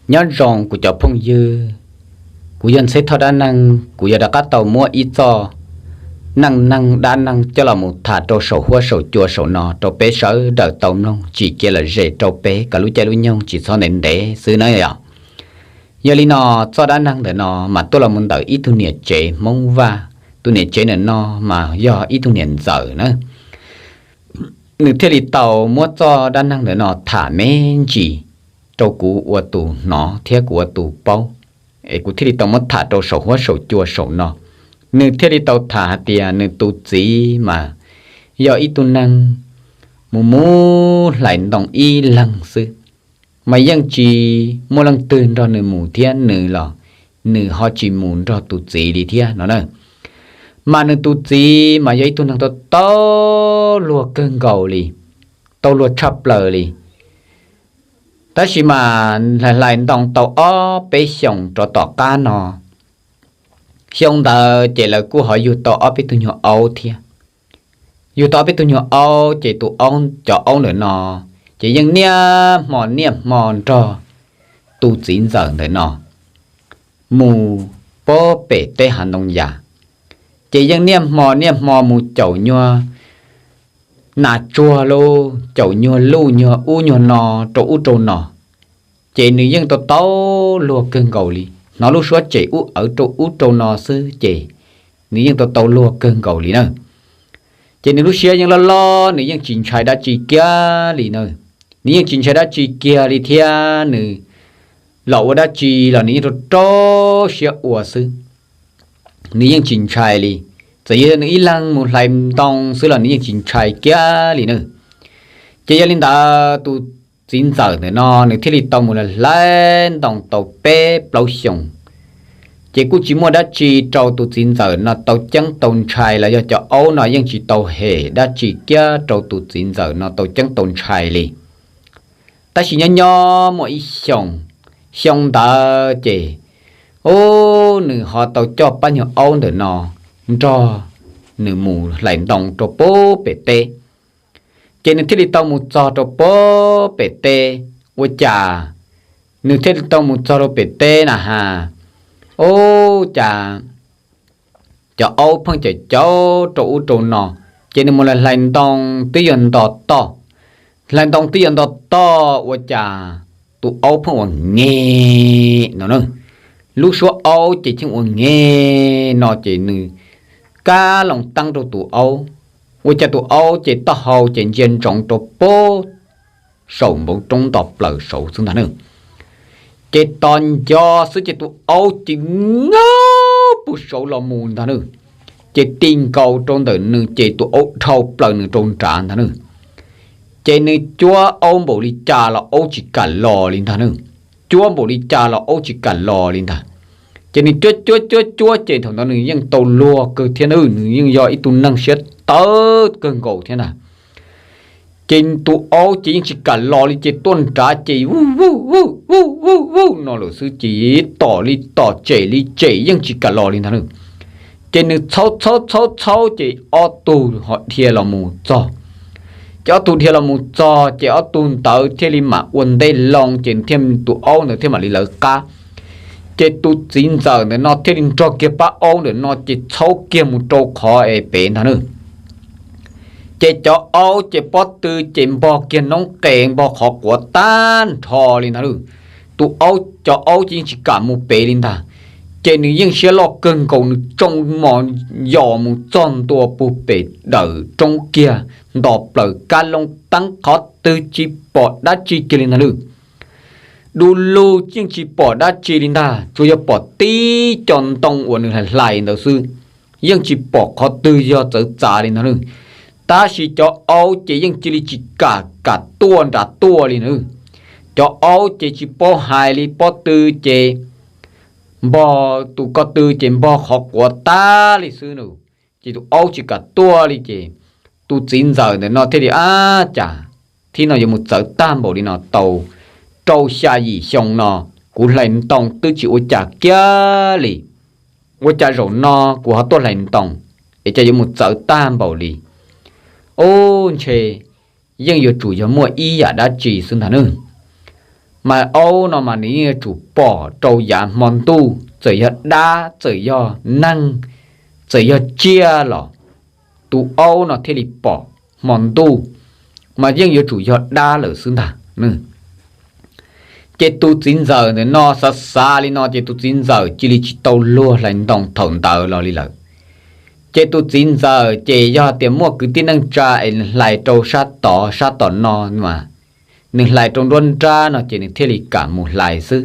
Nyob zoo kuv cov phooj ywg, kuv yog Ntxheb Thoj dab neeg, kuv yuav rov qab tau muab ib txoj neej neeg dab neeg coj los mus tham rau saum huab saum cua saum no rau peb sawv daws tau mloog tsim kev lom zem rau peb kom lub caij lub nyoog tsis txhob ntev ntev xwb na yom. Yog li no, txoj dab neeg ntawm no mas tuaj los mus ntawm ib tug niam tsev Hmoob Vaj. Tus niam tsev ntawm no mas yog ib tug niam ntxawm na. Nws thiaj li tau muab txoj dab neeg ntawm no tham me ntsis rau kuv ua tus hnov thiab kuv ua tus paub, es kuv thiaj li tau muab tham rau saum huab saum cua saum no. Nws thiaj li tau tham hais tias nws tus txiv mas yog ib tug neeg mus mus hlais ntoo ib leeg xwb, mas yeej tsis muaj leej twg nrog nws mus thiab nws los nws ho tsis mus nrog tus txiv li thiab no na. Mas nws tus txiv mas yog ib tug neeg tau tau luag kawg nkaus li, tau luag tshaj plaws li. Tab sis mas hlais hlais ntoo tau ob peb xyoos rov tom qab no, xyoo ntawd ces lawv kuj ho yug tau ob peb tug nyuag aub thiab. Yug tau ob peb tug nyuag aub ces tus aub, cov aub ntawm no ces yeej niaj hmo niaj hmo nrog tus txiv ntxawm ntawm no mus pem teb hav ntoo yas, ces yeej niaj hmo niaj hmo mus caum nyuag nas tsuag lauj, caum nyuag luj nyuag ub nyuag no rau ub rau no. Ces nws yeej tau tau luag kawg nkaus li, hnov lub suab tsem ub awv rau ub rau no xwb ces nws yeej tau tau luag kawg nkaus li na. Ces nws lub siab yeej loj loj, nws yeej tsis ntshai dab tsi kiag li na. Nws yeej tsis ntshai dab tsi kiag li thiab nws los ua dab tsi los nws yeej rau rau siab ua xwb. Nws yeej tsis ntshai li, txawm yog nws ib leeg mus hlais ntoo xwb los nws yeej tsis ntshai kiag li na. Ces yog li ntawd tus txiv ntxawm ntawm no nws thiaj li tau mus hlais ntoo tau peb plaub xyoos. Ces kuj tsis muaj dab tsi rau tus txiv ntxawm no tau ceeb tau ntshai los yog cov aub no yeej tsis tau hem dab tsi kiag rau tus txiv ntxawm no tau ceeb tau ntshai li. Tab sis nyob nyob muaj ib xyoos, xyoo ntawd ces, ub, nws ho tau coj pab nyuag aub ntawm no nrog nws mus hlais ntoo rau pem teb. Ces nws thiaj li tau mus txog rau pem teb. Ua cas nws thiaj li tau mus txog rau pem teb na has, ub, cas cov aub pheej caum caum rau ub rau no. Ces nws mus hlais ntoo twb yuav nto toj, hlais ntoo twb yuav nto toj ua cas tus aub pheej ua nge no na. Lub suab aub ces pheej ua nge no ces nws kab loo teeb rau tus aub, ua cas tus aub ces taub hau ces ntsia ntsoov rau pem saum npoo roob nto plaws saud xwb ntag na. Ces tos nco xwb ces tus aub ces nyob puag saud los mus ntag na. Ces ti nkaus rau ntawm nws ces tus aub dhau plaws nws rau nrad ntag na. Ces nws cuab aub npaum li cas los aub tsis kam los li ntag na. Cuab npaum li cas los aub tsis kam los li ntag. Ces nws cuab cuab cuab cuab ces thaum ntawd nws yeej tau luag kawg thiab na, nws yeej yog ib tug neeg siab tawv kawg nkaus thiab ntag. Ces tus aub ces yeej tsis kam los li ces tuaj nrad ces vuj vuj vuj vuj vuj vuj no lawm xwb ces tom li tom tsem li tsem yeej tsis kam los li ntag na. Ces nws txhaub txhaub txhaub txhaub ces ob tug ho dhia los mus txog. Ces ob tug dhia los mus txog ces ob tug ntawd thiaj li mam ua ntej loo ces thiaj tus aub ntawd thiaj mam li lawv qab. Ces tus txiv ntxawm ntawm no thiaj li nrog kiag pab aub ntawm no ces txhaub kiag mus rau qhov es pem ntag na. Ces cov aub ces pob tw ces npog kiag noob qes npog qhov quav tag nrho li ntag na. Tus aub, cov aub ces yeej tsis kam mus pem li ntag. Ces nws yeej siab loj kawg nkaus nws tsoo mos yos mus txog ntua puag pem dawm roob kiag nto plaws kab loo teeb qhov twg tsis pom dab tsi kiag li ntag na. Du lug yeej tsis pom dab tsi li ntag, tsuas yog pom tib co ntoo uas nws hlais hlais ntawd xwb, yeej tsis pom qhov twg yog txawv txav li ntag na. Tab sis cov aub ces yeej cia li tsis kam kam tuaj nrad tuaj li na. Cov aub ces tsis paub hais li, pob tw ces npog tus ko tw ces npog qhov quav tag li xwb na. Ces tus aub tsis kam tuaj li ces tus txiv ntxawm ntawm no thiaj li, ab cas thib no yuav mus txawv tag npaum li no, tau rau xya yim xyoo no kuv hlais ntoo twb tsis ua cas kiag li, ua cas zaum no kuv ho tuaj hlais ntoo es cas yuav mus txawv tag npaum li. Ub, ntshe yeej yuav tsum yog muaj ib yam dab tsi xwb ntag na. Mas aub no mas nws yeej yuav tsum pom rau yav hmo ntuj, txawm yog dab txawm yog neeg, txawm yog tsiaj los tus aub no thiaj li pom hmo ntuj, mas yeej yuav tsum yog dab lawm xwb ntag. Ces tus txiv ntxawm ntawm no xav xav li no ces tus txiv ntxawm cia li tsis tau luag hlais ntoo thaum ntawd los li lawm. Ces tus txiv ntxawm ces yog tias muaj kwv tij neej tsa es hlais rau sab tod sab tom no mas nws hlais rau nruab nrab no ces nws thiaj li kam mus hlais xwb.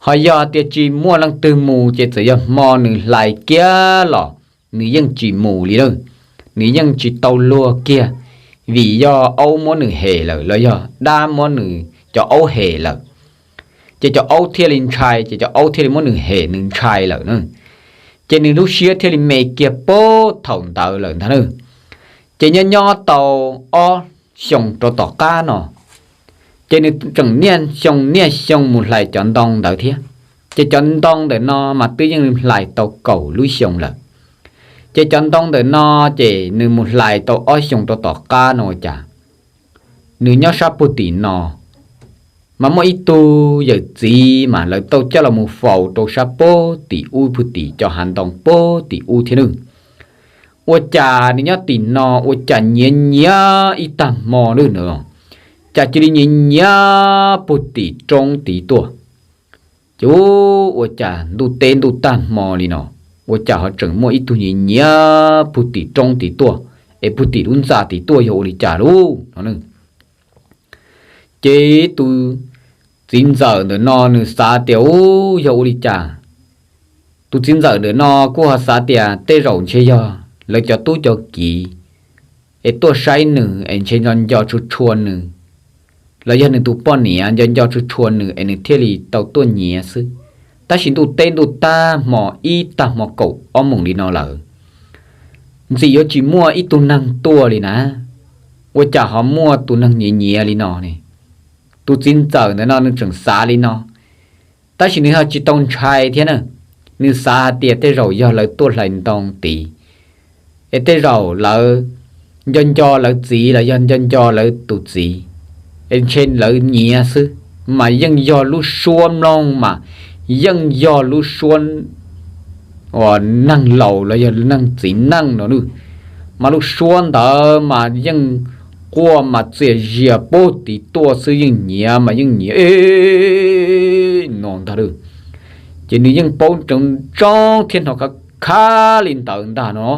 Ho yog tias tsis muaj leej twg mus ces txawm yog hmo nws hlais kiag los nws yeej tsis mus li lawm, nws yeej tsis tau luag kiag, vim yog aub muab nws hem lawm los yog dab muab nws cov aub hem lawm. Ces cov aub thiaj li ntshai, ces cov aub thiaj li muab nws hem nws ntshai lawm na. Ces nws lub siab thiaj li me kiag puag thaum ntawd lawm ntag na. Ces nyob nyob tau ob xyoos rau tom qab no, ces nws tseem niaj xyoo niaj xyoo mus hlais cov ntoo ntawd thiab. Ces cov ntoo ntawm no mas twb yeej hlais tau kaum lub xyoo lawm. Ces cov ntoo ntawm no ces nws mus hlais tau ob xyoos rau tom qab no ua cas nws nyob sab puag tim no, mas muaj ib tug yawm txiv mas lawv tau coj los mus faus rau sab puag tim ub puag tim cov hav ntoo puag tim ub thiab na. Ua cas nws nyob tim no ua cas nyiav nyiav ib tag hmo lawm na, cas cia li nyiav nyiav puag tim roob tid tuaj. Ces ua cas ntuj teb ntuj tag hmo li no, ua cas ho tseem muaj ib tug nyiav nyiav puag tim roob tid tuaj, es puag tim lub ntxa tid tuaj yog ua li cas lauj no. Ces tus txiv ntxawm ntawm no nws xav tias u, yog ua li cas? Tus txiv ntxawm ntawm no kuj ho xav tias tej zaum ntshe yog lawv cov tub cov kiv es tuaj saib nws es ntshe nco nco tshua tshua nws, los yog nws tus poj niam nco nco tshua tshua nws es nws thiaj li tau tuaj nyiav xwb. Tab sis ntuj teb ntuj tag hmo ib tag hmo kaum ob moos li no lawm, ntxim yuav tsis muaj ib tug neeg tuaj li na, ua cas ho muaj tus neeg nyiav nyiav li no ne? Tus txiv ntxawm ntawm no nws tseem xav li no, tab sis nws ho tsis tau ntshai thiab na. Nws xav hais tias tej zaum yog lawv tuaj hlais ntoo tid, es tej zaum lawv nco nco lawv txiv los yog nco nco lawv tus txiv, es ntshe lawv nyiav xwb, mas yeej yog lub suab mloog mas yeej yog lub suab uas neeg laus los yog neeg txiv neej no na. Mas lub suab ntawd mas yeej quaj mas txias zias puag tid tuaj xwb, yeej nyiav mas yeej nyiav no ntag. Ces nws yeej paub ntsoov ntsoov thiab hnov khav khav li ntawd ntag no.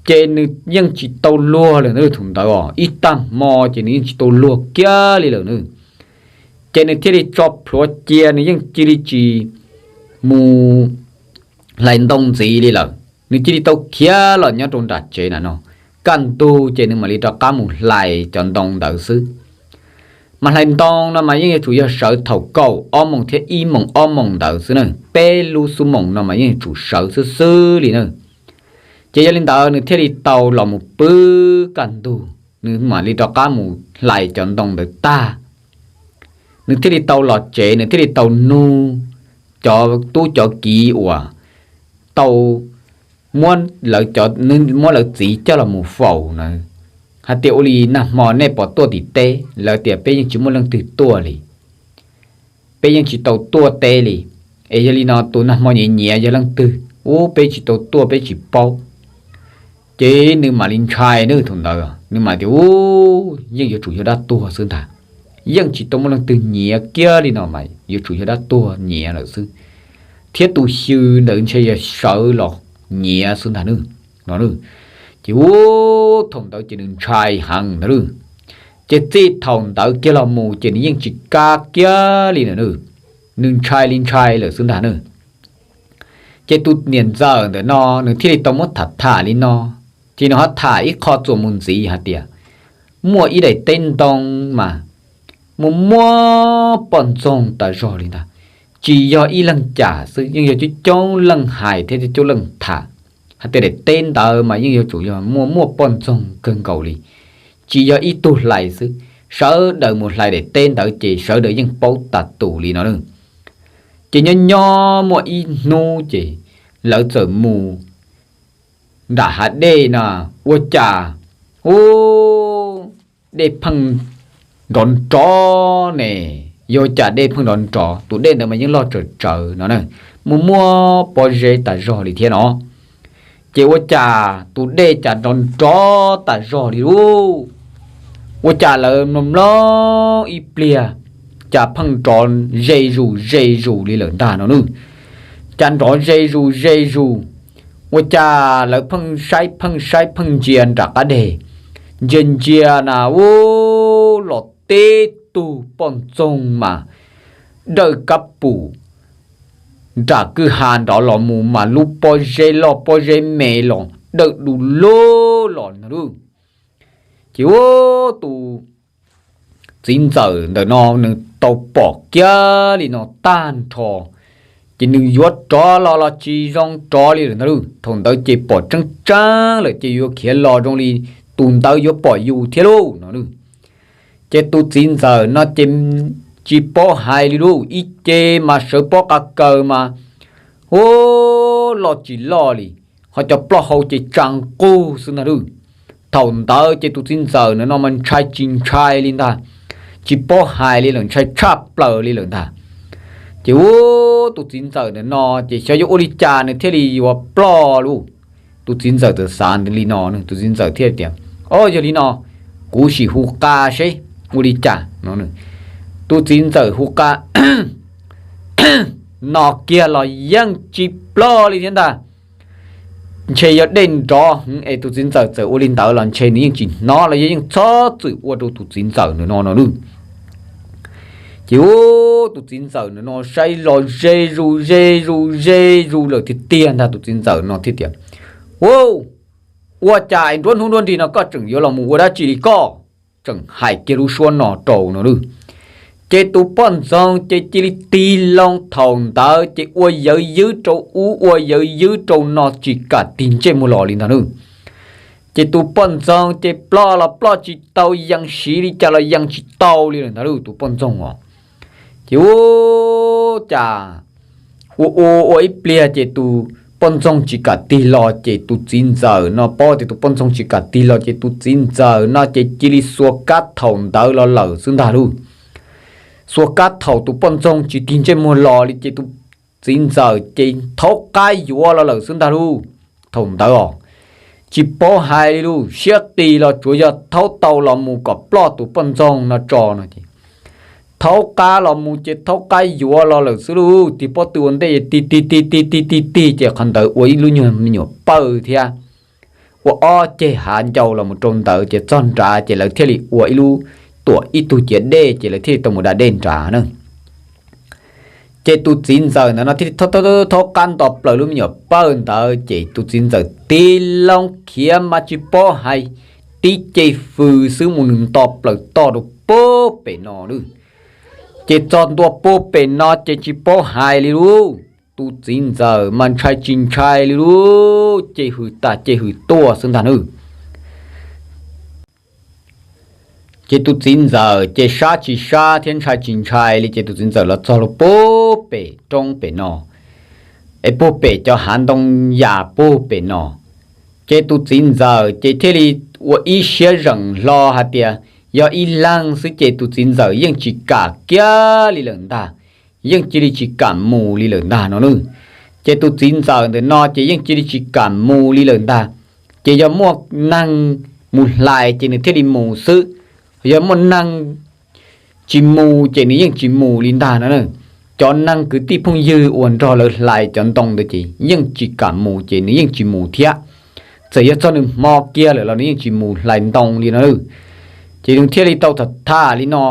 Ces nws yeej tsis tau luag lawm na, thaum ntawd os ib tag hmo ces nws yeej tsis tau luag kiag li lawm na. Ces nws thiaj li tso plhuav cia, nws yeej cia li tsis mus hlais ntoo ntxiv li lawm. Nws cia li tau khiav los nyob rau nram tsev na no. Kaj ntug ces nws mam li rov qab mus hlais cov ntoo ntawd xwb. Mas hlais ntoo no mas yeej yuav tsum yog sawv thaum kaum ob moos thiab ib moos ob moos ntawd xwb na. Peb lub xuab moos no mas yeej yuav tsum sawv xwb xwb li na. Ces yog li ntawd nws thiaj li tau los mus pw kaj ntug, nws mam li rov qab mus hlais cov ntoo ntawd tag. Nws thiaj li tau los tsev, nws thiaj li tau nug cov tub cov kiv uas tau muab lawv txiv coj los mus faus na, hais tias ua li nag hmo nej puas tuaj tim teb? Lawv tias peb yeej tsis muaj leej twg tuaj li, peb yeej tsis tau tuaj teb li. Es yog li no tus nag hmo nyiav nyiav yog leej twg? Ub, peb tsis tau tuaj, peb tsis paub. Ces nws mam li ntshai na, thaum ntawd nws mam tias u, yeej yuav tsum yog dab tuag xwb ntag. Yeej tsis tau muaj leej twg nyiav kiag li no mas yuav tsum yog dab tuag nyiav lawm xwb, thiab tus xyw ntawd ntshe yog sawv los nyiav xwb ntag no. Ces u, thaum ntawd ces nws ntshai heev ntag. Ces txij thaum ntawd kiag los mus ces nws yeej tsis kam kiag li na, nws ntshai li ntshai lawm xwb ntag na. Ces tus niam ntxawm ntawm no nws thiaj li tau muab tham tham li no, ces nws ho tham ib qho txuas mus ntxiv hais tias muaj ib daim teb ntoo mas muaj muaj poj ntxoog tas zog li ntag. Tsis yog ib leeg cam xwb, yeej yog coob coob leej hais thiab coob coob leej tham hais tias daim teb ntawd mas yeej yuav tsum yog muaj muaj poj ntxoog kawg nkaus li, tsis yog ib tug hlais xwb, sawv daws mus hlais daim teb ntawd ces sawv daws yeej paub tas tus li no na. Ces nyob nyob muaj ib hnub ces lawv txawm mus nram hav dej no, ua cas u, dej pheej nrov nrov ne, Yog ua cas dej pheej nrov nrov, tus dej ntawd mas yeej loj tsawv tsawv no na, muaj muaj pob zeb tas zog li thiab no. Ces ua cas tus dej cas nrov nrov tas zog li lauj. Ua cas lawv mloog mloog ib pliag, cas pheej nrov ze zus ze zus li lawm ntag no nawb. Cas nrov ze zus ze zus, ua cas lawv pheej saib pheej saib pheej ntsia nram qab deg, ntsia ntsia na, ub, los tib tug poj ntxoog mas dawj kab pum nram kwj ha nrov los mus mas lub pob zeb loj pob zeb me los dawj du lug los no lauj. Ces ub, tus txiv ntxawm ntawm no nws tau pom kiag li no tag nrho, ces nws yuav rov los los tsis zoo rov li lawm ntag lauj. Thaum ntawd ces pom tseeb tseeb lawm ces yuav khiav los zoo li tus ntawd yuav pom yus thiab lauj no lauj. Ces tus txiv ntxawm no ces tsis paub hais li lauj, ib ce mas sawv pob qa kaws mas, ub, loj tsis loj li, ho cov plaub hau ces tsa nqug xwb ntag lauj. Thaum ntawd ces tus txiv ntxawm ntawm no mas ntshai tsis ntshai li ntag, tsis paub hais li lawm, ntshai tshaj plaws li lawm ntag. Ces ub, tus txiv ntxawm ntawm no ces xyov yuav ua li cas nws thiaj li yuav ploj lauj. Tus txiv ntxawm txawm xav li no, tus txiv ntxawm thiaj tias, o, yog li no, kuv sim hu qa seb ua li cas no. Tus txiv ntxawm hu qa no kiag los yeej tsis ploj li thiab ntag. Ntshe yog dej nrov heev es tus txiv ntxawm txawm ua li ntawd los ntshe nws yeej tsis hnov los yog yeej txhob txwm ua rau tus txiv ntxawm ntawm no no lauj. Ces ub, tus txiv ntxawm ntawm no saib los ze zus ze zus ze zus lawm tiag tiag ntag, tus txiv ntxawm no thiaj tias, u, ua cas nruab hnub nruab nrig no koj tseem yuav los mus ua dab tsi li koj? Tseem hais kiag lub suab no rau no lauj. Ces tus poj ntxoog ces cia li tig loo thaum ntawd ces ua yawv ywb rau ub ua yawv ywb rau no tsis kam tig ntsej muag los li ntag lauj. Ces tus poj ntxoog ces ploj los ploj tsis tau, yees siv li cas los yees tsis tau li lawm ntag lauj, tus poj ntxoog os. Ces ub, cas ua ua ua ib pliag ces tus poj ntxoog tsis kam tig los ces tus txiv ntxawm no paub tias tus poj ntxoog tsis kam tig los ces tus txiv ntxawm no ces cia li xuas kab thaum ntawd los lawm xwb ntag lauj. Xuas kab thaum tus poj ntxoog tsis tig ntsej muag los li ces tus txiv ntxawm ces thaub qab yuav los lawm xwb ntag lauj. Thaum ntawd os, tsis paub hais li lauj, siab qis los tsuav yog thaub tau los mus kom ploj tus poj ntxoog no tso no ces thaub qab los mus ces thaub qab yuav los lawm xwb lauj. Tig pob tw ua ntej tig tig tig tig tig tig tig ces qhov ntawd ua ib lub nyuag me nyuam pawj thiab, ua ob ceg hav ncau los mus rau ntawd ces txog nrad ces lawv thiaj li ua ib lub, tuam ib tug ciav dej ces lawv thiaj li tau mus da dej nrad na. Ces tus txiv ntxawm ntawd no thiaj li thaub qab nto plaws lub me nyuam pawj ntawd ces tus txiv ntxawm tig loo khiav mas tsis paub hais, tib ce fws xwb mus nws nto plaws toj rau puag pem no lauj. Ces txog ntua puag pem no ces tsis paub hais li lauj, tus txiv ntxawm mas ntshai tsis ntshai li lauj, ce hws tas ce hws tuaj xwb ntag nawb. Ces tus txiv ntxawm ces sab tsis sab thiab ntshai tsis ntshai li ces tus txiv ntxawm los txog lub puag pem roob pem no, es puag pem cov hav ntoo yas puag pem no. Ces tus txiv ntxawm ces thiaj li ua ib siab zeem hlo hais tias yog ib leeg xwb ces tus txiv ntxawm yeej tsis kam kiag li lawm ntag, yeej cia li tsis kam mus li lawm ntag no nawb. Ces tus txiv ntxawm ntawm no ces yeej cia li tsis kam mus li lawm ntag. Ces yog muaj neeg mus hlais ces nws thiaj li mus xwb, yog muaj neeg tsis mus ces nws yeej tsis mus li ntag no. Cov neeg kwv tij phooj ywg uas nrog lawv hlais cov ntoo ntawd ces yeej tsis kam mus ces nws yeej tsis mus thiab. Txawm yog txog nws hmo kiag lawm los nws yeej tsis mus hlais ntoo li no. Ces nws thiaj li tau tham tham li no,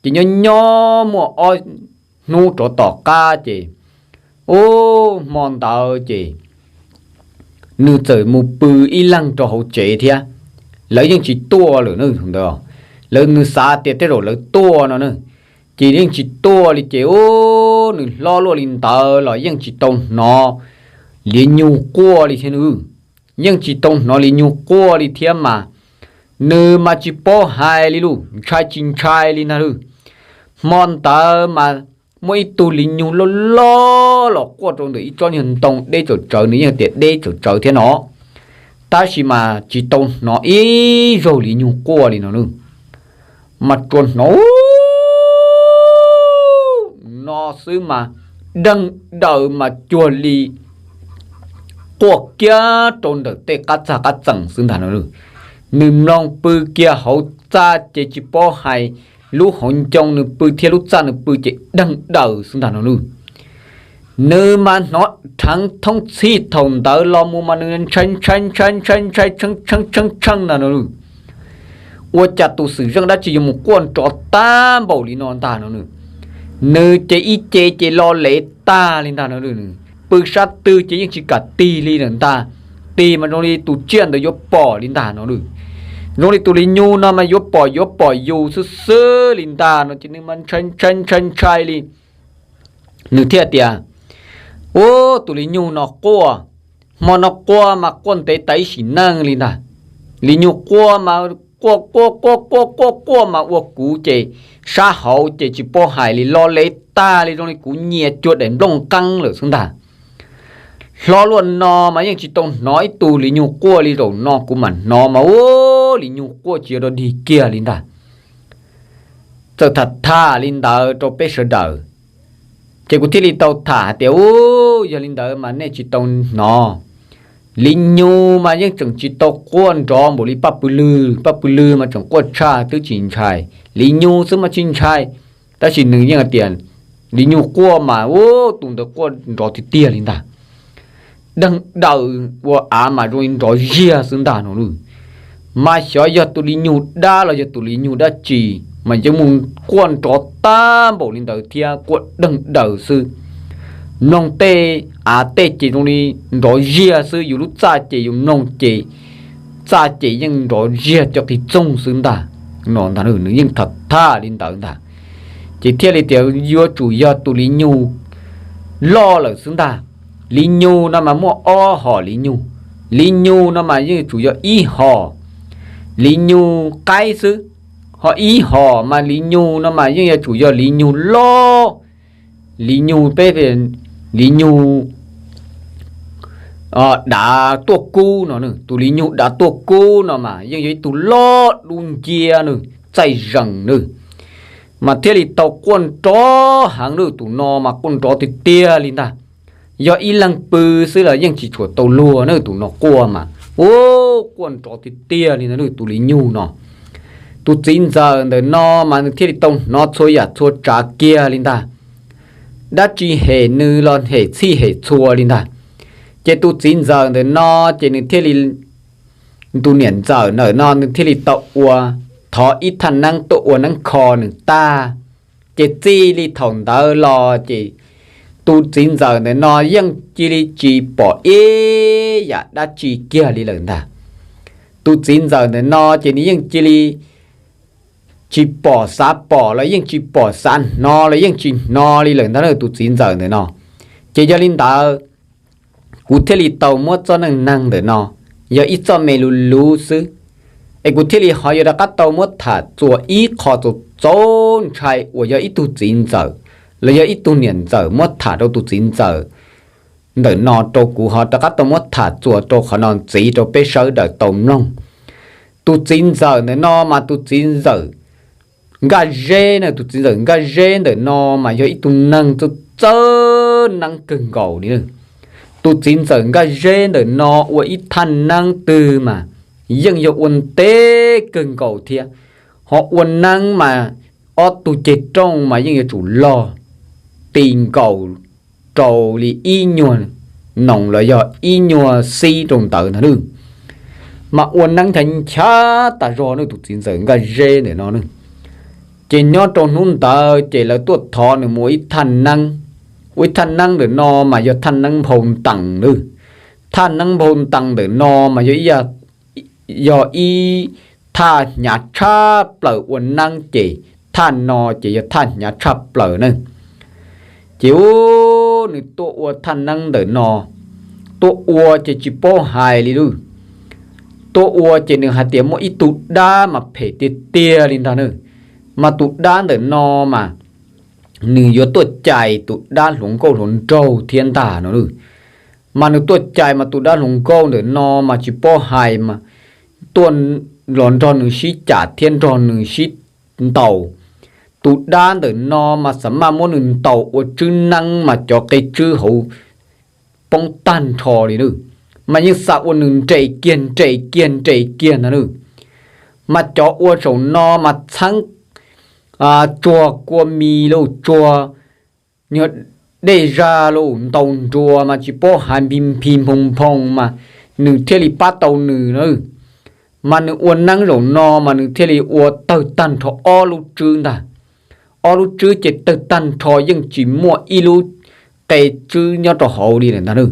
ces nyob nyob muaj ob hnub rov tom qab ces, ub, hmo ntawd ces nws txawm mus pw ib leeg rau hauv tsev thiab. Lawv yeej tsis tuaj lawm na, ntawd lawv, nws xav tias tej zaum lawv tuaj no na, ces yeej tsis tuaj li ces, ub, nws hlob luaj li ntawd los yeej tsis tau hnov liav nyug quaj li thiab nawb. Yeej tsis tau hnov liav nyug quaj li thiab mas nws mas tsis paub hais li lauj, ntshai tsis ntshai li ntag lauj. Hmo ntawd mas muaj ib tug liav nyug loj loj los quaj rau ntawm ib tsob nyuag ntoo deb tsawm tsawv, nws yeej tias deb tsawm tsawv thiab no, tab sis mas tsis tau hnov ib zaug liav nyug quaj li no nawb. Mas tsuas hnov xwb mas deeg daws mas cuag li quaj kiag rau ntawm tej qab txag qab txees xwb ntag no. Nws mloog pw kiag hauv txaj ces tsis paub hais, lub hauv ncoo nws pw thiab lub txaj nws pw ces deeg daws xwb ntag no. Nws mas hnov dheev thoob txhij thaum ntawd los mus mas nws ntshai ntshai ntshai ntshai ntshai tshee tshee tshee ntag no. Ua cas tus xwm zeej dab tsi yuav mus quaj nrov tag npaum li no ntag no. Nws ces ib ce ces lo lev tag li ntag no. Pw sab twg ces yeej tsis kam tig li lawm ntag. Tig mas zoo li tus tsiaj ntawd yuav pom li ntag no. Zoo li tus li nyuj no mas yuav pom yuav pom yus xwb xwb li ntag no ces nws mas ntshai ntshai ntshai ntshai li. Nws thiaj tias, Ub, tus li nyuj no quaj, hmo no quaj mas quaj ntev tas ib sim neej li ntag. Li nyuj quaj mas quaj quaj quaj quaj quaj quaj mas ua kuv ces sab hauv ces tsis paub hais li, lo lev tag li zoo li kuv nyias cuag daim nplooj qeeb lawm xwb ntag. Hlob luaj no mas yeej tsis tau hnov ib tug li nyuj quaj li zaum no kuv mam hnov mas ub, li nyuj quaj tsis yuav dog dig kiag li ntag. Txawm tham tham li ntawd rau peb sawv daws, ces kuv thiaj li tau tham hais tias, Ub, yog li ntawd mas nej tsis tau hnov. Li nyuj mas yeej tseem tsis tau quaj nrov npaum li paj pw lwg, paj pw lwg mas tseem quaj tshaj twb tsis ntshai, li nyuj xwb mas tsis ntshai. Tab sis nws yeej hais tias li nyuj quaj mas ub, tus ntawd quaj nrov tiag tiag li ntag. Deeg daws ua av mas zoo li nrov ziag xwb ntag no. Mas xyov yog tus li nyuj dab los yog tus li nyuj dab tsi mas yeej mus quaj nrov tag npaum li ntawd thiab quaj deeg daws xwb. Mloog tej av tej ces zoo li nrov ziag xwb, yus lub txaj ces yus mloog ces txaj ces yeej nrov ziag cov qis txoog xwb ntag no ntag. Nws yeej tham tham li ntawd ntag, ces thiaj li tias yuav tsum yog tus li nyuj loj lawm xwb ntag. Li nyuj no mas muaj ob hom li nyuj, li nyuj no mas yeej yuav tsum yog ib hom li nyuj qaib xwb, ho ib hom mas li nyuj no mas yeej yuav tsum yog li nyuj loj, li nyuj peb, li nyuj dav tuaj kub no. Tus li nyuj dav tuaj kub no mas yeej yog ib tug loj dub ncia nws txaij zees nws, mas thiaj li tau quaj nrov heev nws. Tus no mas quaj nrov tiag tiag li ntag. Yog ib leeg pw xwb los yeej tsis tshua tau luag nws, tus no quaj mas ub, quaj nrov tiag tiag li ntag nws tus li nyuj no. Tus txiv ntxawm ntawm no mas nws thiaj li tau hnov txhua yam txhua tsav kiag li ntag. Dab tsi hem nws los hem txhij hem txhua li ntag. Ces tus txiv ntxawm ntawm no, ces nws thiaj li, tus niam ntxawm ntawm no nws thiaj li tau ua, thov ib thaj neeb tuaj ua neeb kho nws tag. Ces txij li thaum ntawd los ces tus txiv ntxawm ntawm no yeej cia li tsis pom ib yam dab tsi kiag li lawm ntag. Tus txiv ntxawm ntawm no ces nws yeej cia li tsis pom xav pom los yeej tsis pom xav hnov los yeej tsis hnov li lawm ntag tus txiv ntxawm ntawm no. Ces yog li ntawd, kuv thiaj li tau muab txoj neej neeg ntawm no, yog ib txoj me luv luv xwb, es kuv thiaj li ho yuav rov qab tau muab tham txuas ib qho txaus txaus ntshai uas yog ib tug txiv ntxawm los yog ib tug niam ntxawm muab tham rau tus txiv ntxawm ntawm no rau kuv ho rov qab tau muab tham txuas rau qhov no ntxiv rau peb sawv daws tau mloog. Tus txiv ntxawm ntawm no mas tus txiv ntxawm Nkaj Zeb na, tus txiv ntxawm Nkaj Zeb ntawm no mas yog ib tug neeg txawj txawj neeb kawg nkaus li. Tus txiv ntxawm Nkaj Zeb ntawm no ua ib thaj neeb twg mas yeej yog ua ntev kawg nkaus thiab, ho ua neeb mas ob tug ceg rooj mas yeej yuav tsum log ti nkaus rau li ib nyuag noos los yog ib nyuag xib rau ntawd ntag. Mas ua neeb ncha ncha tas zog na tus txiv ntxawm Nkaj Zeb ntawm no. Ces nyob rau hnub ntawd ces lawv tuaj thov nws mus ua ib thaj neeb. Ua ib thaj neeb ntawm no mas yog thaj neeb nphau ntees na. Thaj neeb nphau ntees ntawm no mas yog ib, yog ib thaj hnyav tshaj plaws ua neeb ces thaj no ces yog thaj hnyav tshaj plaws na. Ces ub, nws tuaj ua thaj neeb ntawm no, tuaj ua ces tsis paub hais li lawm. Tuaj ua ces nws hais tias muaj ib tug dab mas phem tiag tiag li ntag na. Mas tus dab ntawm no mas nws yuav tuaj cais tus dab hluas nkauj hluas nraug thiab ntag no. Mas nws tuaj cais mas tus dab hluas nkauj ntawm no mas tsis paub hais mas tuaj los nrog nws sib cam thiab nrog nws sib ntaus, tus dab ntawm no mas xav maj muab nws ntaus ua tswb neeb mas cov qe tswb hauv poob tag nrho li na. Mas yeej xav ua nws nres kiag nres kiag nres kiag ntag na. Mas cov ua zaum no mas txheeb tsuag kua mis los tsuag nyuag dej zag los ntaus nruas mas tsis paub hais nphi nphi nphoo nphoo mas nws thiaj li pab tau nws na. Mas nws ua neeb zaum no mas nws thiaj li ua tawg tag nrho ob lub tswb ntag. Ob lub tswb ces tawg tag nrho yeej tsis muaj ib lub qe tswb nyob rau hauv li lawm ntag na.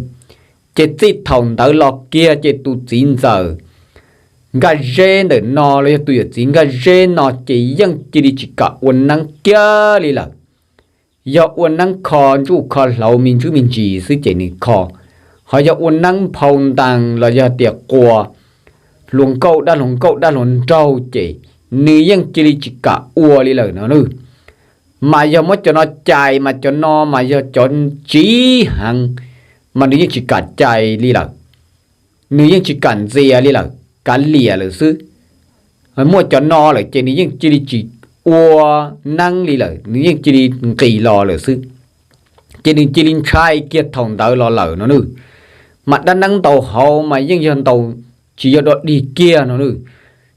Ces txij thaum ntawd los kiag ces tus txiv ntxawm Nkaj Zeb ntawm no los yog tus yawm txiv Nkaj Zeb no ces yeej cia li tsis kam ua neeb kiag li lawm. Yog ua neeb kho ntsuj kho hlauv me ntsuj me ntsis xwb ces nws kho, ho yog ua neeb nphau ntees los yog tias quas hluas nkauj dab hluas nkauj dab hluas nraug ces nws yeej cia li tsis kam ua li lawm no na. Mas yog muab cov no cais mas cov no mas yog cov tsiv heev, mas nws yeej tsis kam cais li lawm. Nws yeej tsis kam ntxias li lawm, kav liam lawm xwb. Muaj cov no lawm ces nws yeej cia li tsis ua neeb li lawm, nws yeej cia li nqis los lawm xwb. Ces nws cia li ntshai kiag thaum ntawd los lawm no na. Mas dab neeb ntaus hauv mas yeej yog ntaus tsis yog dog dig kiag no na.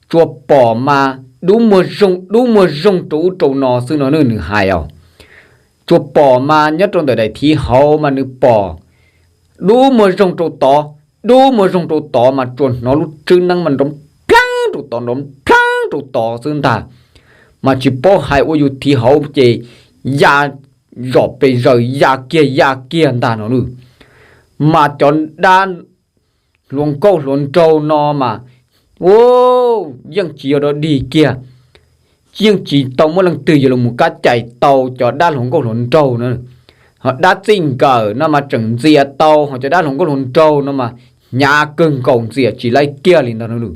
Tsuas pom mas dub muag zoog dub muag zoog rau ub rau no xwb no na, nws hais os. Tsuas pom mas nyob rau ntawm daim thiv hauv mas nws pom dub muag zoog rau tod, dub muag zoog rau tod mas tsuas hnov lub tswb neeb mas nrov plheeb rau tod nrov plheeb rau tod xwb ntag. Mas tsis paub hais ua yus thiv hauv ces ya zom pes zaws ya kiag ya kiag ntag no na. Mas cov dab hluas nkauj hluas nraug no mas, u, yeej tsis yog dog dig kiag, yeej tsis tau muaj leej twg yuav los mus kab cais tau cov dab hluas nkauj hluas nraug na. Ho dab txij nkawm no mas tseem ntxias tau, ho cov dab hluas nkauj hluas nraug no mas hnyav kawg nkaus ntxias tsis laib kiag li ntag no na.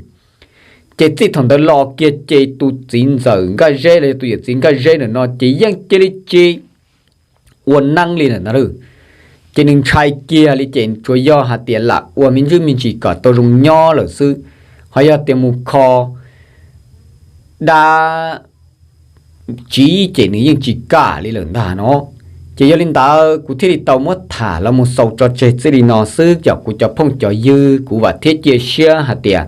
Ces txij thaum ntawd los kiag ces tus txiv ntxawm Nkaj Zeb los yog tus yawm txiv Nkaj Zeb ntawm no ces yeej cia li tsis ua neeb li ntag na. Ces nws ntshai kiag li ces tsuas yog hais tias lam ua me ntsuj me ntsis kom tau zoo nyob lawm xwb, ho yog tias mus kho dab tsiv ces nws yeej tsis kam li lawm ntag no. Ces yog li ntawd kuv thiaj li tau muab tham los mus xaus tso tseg txij li no xwb, cov kuv cov phooj cov ywg, kuv vam thiab cia siab hais tias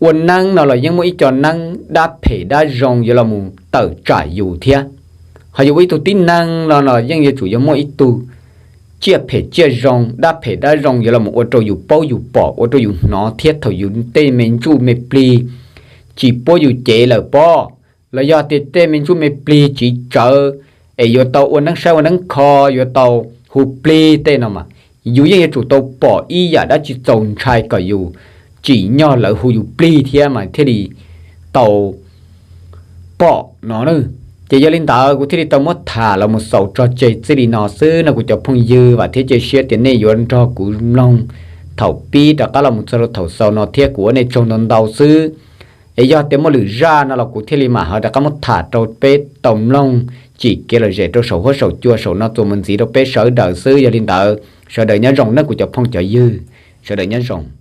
ua neeb no los yeej muaj ib co neeb dab phem dab zoo yuav los mus tawm tsam yus thiab. Ho yus ua ib tug tib neeg no los yeej yuav tsum yuav muaj ib tug tsiaj phem tsiaj zoo, dab phem dab zoo yuav los mus ua rau yus paub yus pom, ua rau yus hnov thiab thaum yus tej me ntsuj me plig tsis puab yus cev lawm pob, los yog tias tej me ntsuj me plig tsis tsawv es yuav tau ua neeb saib ua neeb kho, yuav tau hu plig tej no mas yus yeej yuav tsum tau pom ib yam dab tsi txaus ntshai kom yus tsim nyog lawv hu yus plig thiab mas thiaj li tau pom no na. Ces yog li ntawd kuv thiaj li tau muab tham los mus xaus tso tseg txij li no xwb no kuv cov phooj ywg, vam thiab cia siab tias nej yuav nrog kuv mloog thaum pib rov qab los mus txog rau thaum xaus no thiab kuv ua nej tsaug ntau ntau xwb. Es yog tias muaj lwm zaj no los kuv thiaj li mam ho rov qab muab tham rau peb tau mloog tsim kev lom zem rau saum huab saum cua saum no txuas mus ntxiv rau peb sawv daws xwb. Yog li ntawd sawv daws nyob zoo nawb kuv cov phooj cov ywg, sawv daws nyob zoo.